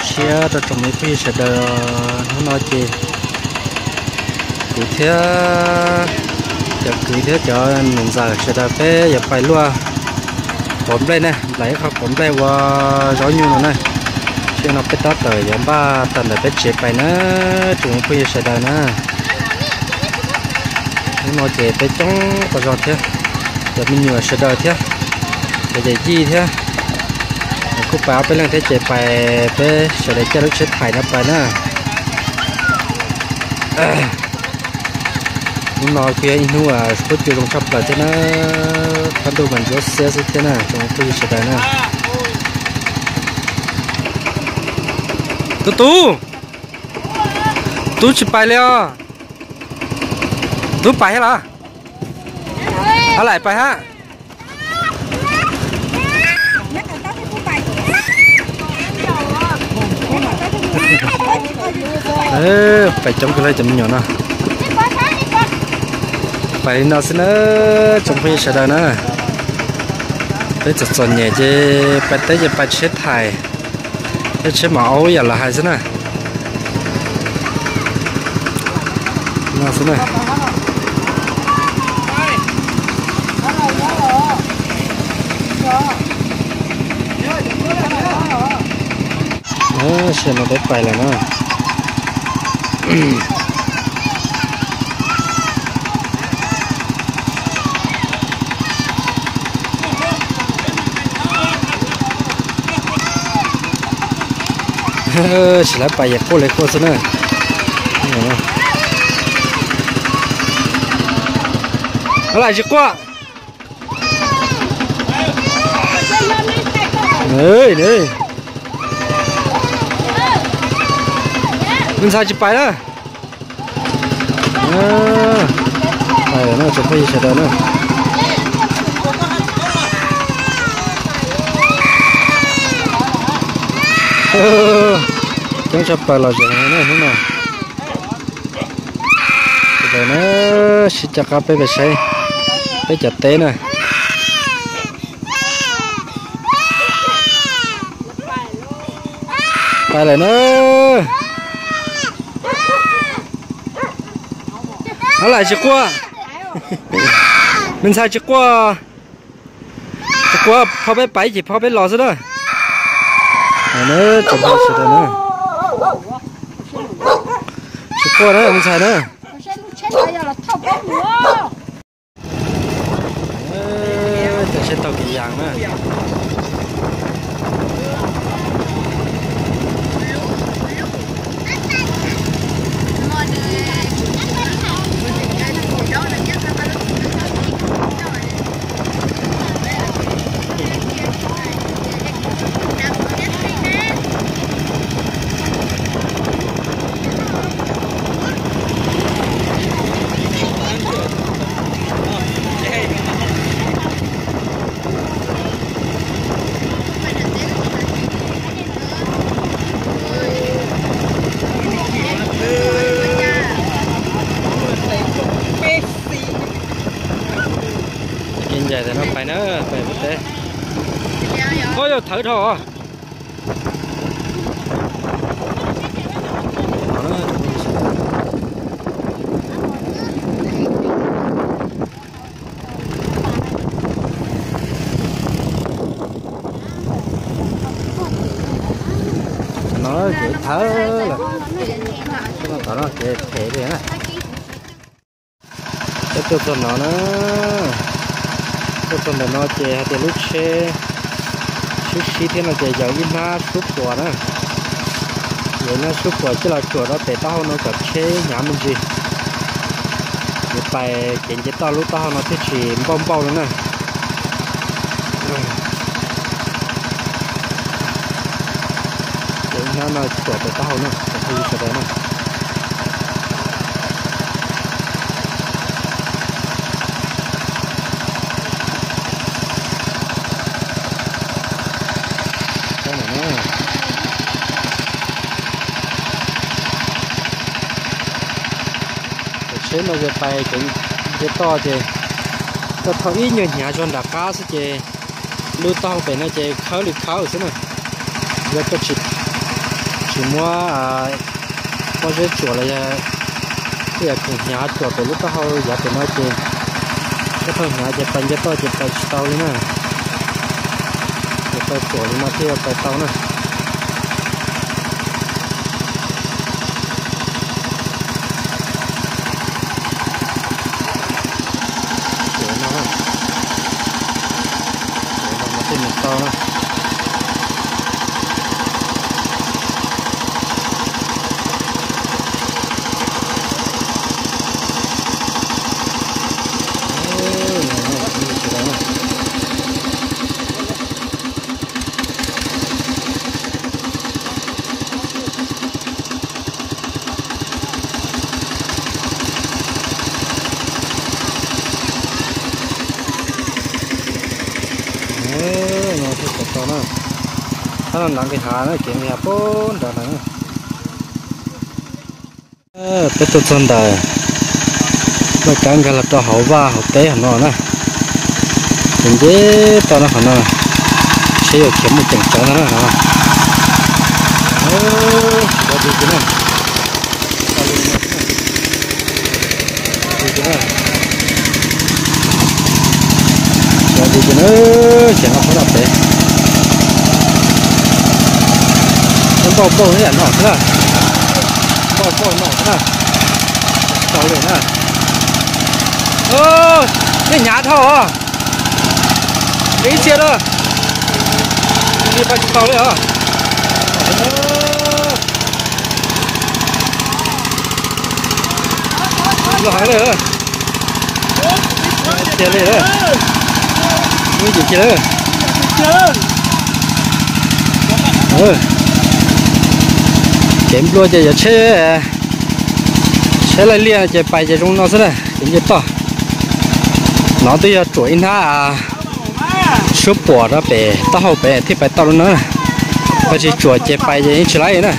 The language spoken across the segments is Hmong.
Siab rau tsoom me phooj ywg sawv daws, hnub no ces kuv thiab cov kwv thiab cov niam ntxawm sawv daws peb yuav pais luaj quav nplej na, nplaim ib qho quav nplej ua zaub nyuj no na. Siab no peb tab tom yuav npaj tawm ntawm peb tsev pais na, tsoom me phooj ywg sawv daws na. Hnub no ces peb coob tau zog thiab, cov me nyuam sawv daws thiab, cov yawm yij thiab, kuj pais ob peb leeg thiab ces pais peb sawv daws caij lub tsheb thais no pais na. Hnub no kuj yog ib hnub uas huab cua zoo tshaj plaws thiab na, qab ntuj mas ntsuab xiab xwb thiab na, tsoom phooj ywg sawv daws na. Tub tub, tub tsis pais li os. Tub pais thiab los? Ab laim pais hab. Pais coob kawg li cov me nyuam no. Pais li no xwb na, tsoom phooj ywg sawv daws na. Peb txom txom nyem ces pais teb ces pais tsheb thais, peb tsheb mam aub yam lawv hais xwb na. No xwb na. Sia no peb pais lawm na. Tsis lawv pais yam quaj li quaj xwb na. Ab laim tsis quaj. Me ntxhais tsis pais na. Pais no tsoom phooj ywg sawv daws na. Coob tshaj plaws los zeem na hnub no. Sawv daws na, sib coj qab peb pais saib peb cov teb na. Pais lawm na. Ab laim tsis quaj. Me ntxhais tsis quaj. Tsis quaj, phau peb pais ces phau peb los xwb na. Tsis quaj na me ntxhais na. Cov tsheb taug kev yas na. Kev ncaim tam no pais na, pais pem teb. Koj yog thawv dhau. No ces thawv lawm, tom no ces phem li na. Peb tuaj txog no na, tuaj txog ntawm no ces hais tias lub tsheb sib sib thiab no ces yog ib hnab sub puas na, yog ib hnab sub puas coj los tsuam rau pem taub hau no kom tsheb hnyav me ntsis. Yuav pais ces nce toj lub taub hau no thiaj tsis npauj npauj no na. Ces ib hnab no tsuam pem taub hau na, kom phooj ywg sawv daws na. Cov tsheb no ces pais ces nce toj ces toj thauj ib nyuag hnyav zog nram qab xwb ces lub taub hau pem no ces khawb li khawb xwb na. Yog koj tsis Muab pob zeb tsuam los yog tej yam khoom hnyav tsuam pem lub taub hau yav pem no ces, koj thaum hnyav ces pais nce toj ces pais tsis tau li na. Ces pais tsuam li no thiaj pais tau na. Tsuam no, tsuam no mas thiaj mus tau na. No thiaj tau na. Thab no nrad nqis hav na, kev nqis hav puag nrad na. Peb tuaj txog ntawm laj kab nkag los rau hauv vaj hauv teb hauv no na. Ces nce toj no qhov no, seb yuav khiav mus ceem tsawv ntag na. Xyov li ces na, ces no qhov no pem, npauj npauj ib yam no xwb na, npauj npauj no xwb na, tau li na. Nej hnyav dhau os, ib txhia lawm, li pais tsis tau li os. Luag heev li, tiag li, muaj yim kiag lawm. Kev nplua ces yuav tsheb, tsheb laij liaj ces pais ces zoo no xwb na, kev nce toj. No twb yog tsuam ib hnab suab puam rau pem taub hau pem thiaj pais tau li no na. Koj tsis tsuam ces pais ces yeej tsis laib na.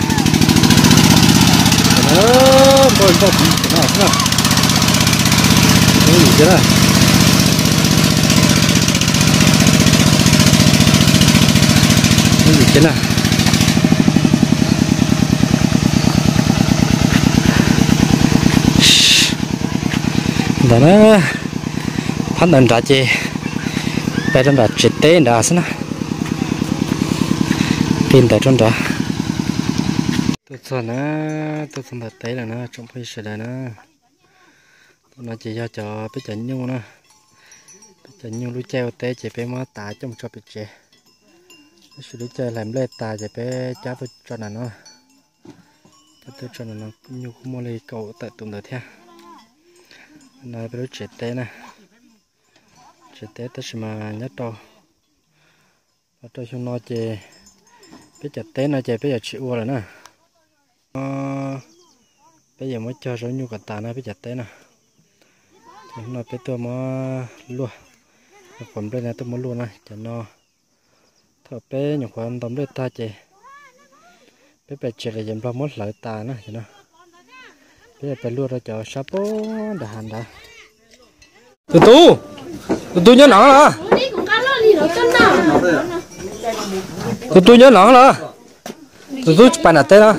Ntawd na, phab ntawd nrad ces peb rau nram tsev teb nrad xwb na. Nqis ntawd rau nrad. Tuaj txog na, tuaj txog ntawm teb lawm na tsoom phooj ywg sawv daws na. Tus no ces yog cov peb cov nyuj na. Peb cov nyuj lub caij ua teb ces peb muab tav coj mus tso pem tsev. Tab sis lub caij hlais nplej tas ces peb cab tuaj tso nram no. Cab tuaj tso nram no, nyuj kuj muaj li kaum tawm tus ntawd thiab. No peb lub tsev teb na. Tsev teb tab sis mas nyob rau, los rau xyoo no ces peb cov teb no ces peb yuav tsis ua lawm na. Peb yuav muab cog zaub nyuj kom tas na peb cov teb na. Ces hnub no peb tuaj muab luaj, nyuam qhuav nplej no tuaj muab luaj na. Cov no thaum peb nyuam qhuav ntaus nplej tag ces peb pem tsev lawm ces nplog muab hlawv tas na. Peb yuav pais luaj rau cov sab puag nram hav nrad. Tus tub, tus tub nyob no los? Tus tub nyob no los? Tus tub tsis pais nram teb no?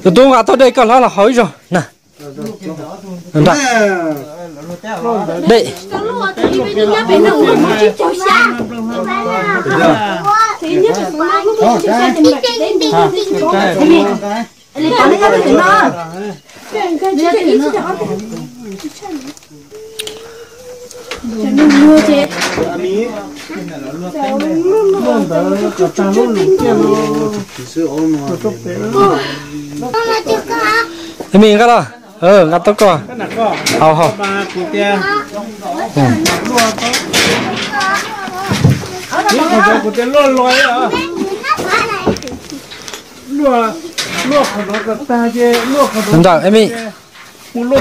Tus tub nqa tau dej koj hlob los haus ib zaug na. Dej. Tus me nqa los, nqa tau koj. Haus haus. Ntawm emi. Ua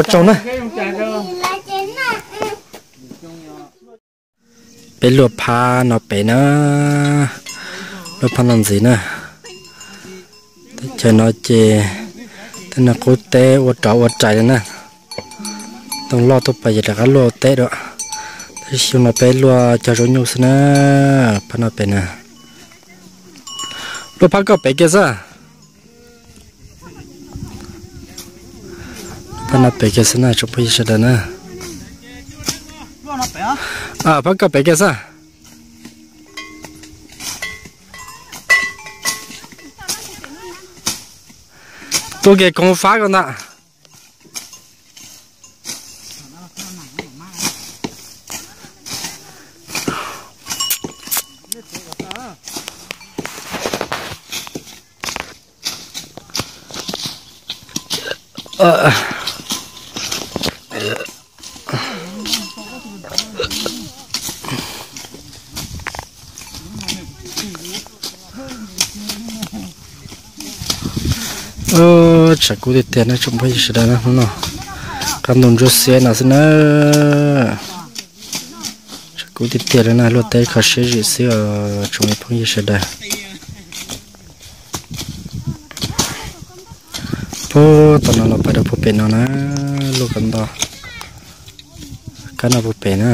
tsaug na. Peb luaj phab no pem na, luaj phab no ntxiv na. Teb chaws no ces tej neeg qub teb ua rov ua rais li na. Ntoo loj tuaj pais ces rov qab luaj teb dua. Tab sis xyoo no peb luaj cog zaub nyuj xwb na, phab no pem na. Luaj phab koj pem kiag xwb. Phab no pem kiag xwb na tsoom phooj ywg sawv daws na. Phab koj pem kiag xwb. Tuaj kiag koog fab koj ntag. Tshav kub tiag tiag na tsoom phooj ywg sawv daws na, hnub no qab ntuj ntsuab xiab no xwb na. Tshav kub tiag tiag li na, luaj teb kho siab zim xwb os tsoom phooj ywg sawv daws. Puag tom no los pais rau puag pem no na, luaj kab nto, kab no puag pem na.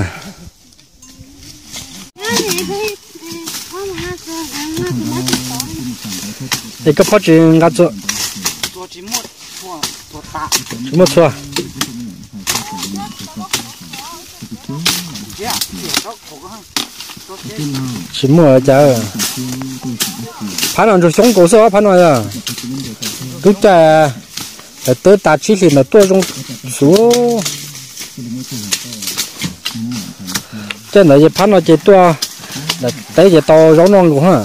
Es koj phob tsis nqa txhua? Tsis muaj txhua. Tsis muaj cas. Phab no ntsuag xyoob nkaus xwb os, phab no yog. Twb caij lawv twb tas tsib hlis ntawd tuaj zoo xwb. Caij ntawd ces phab no ces tuaj teb ces tau zaub noj nkaus na.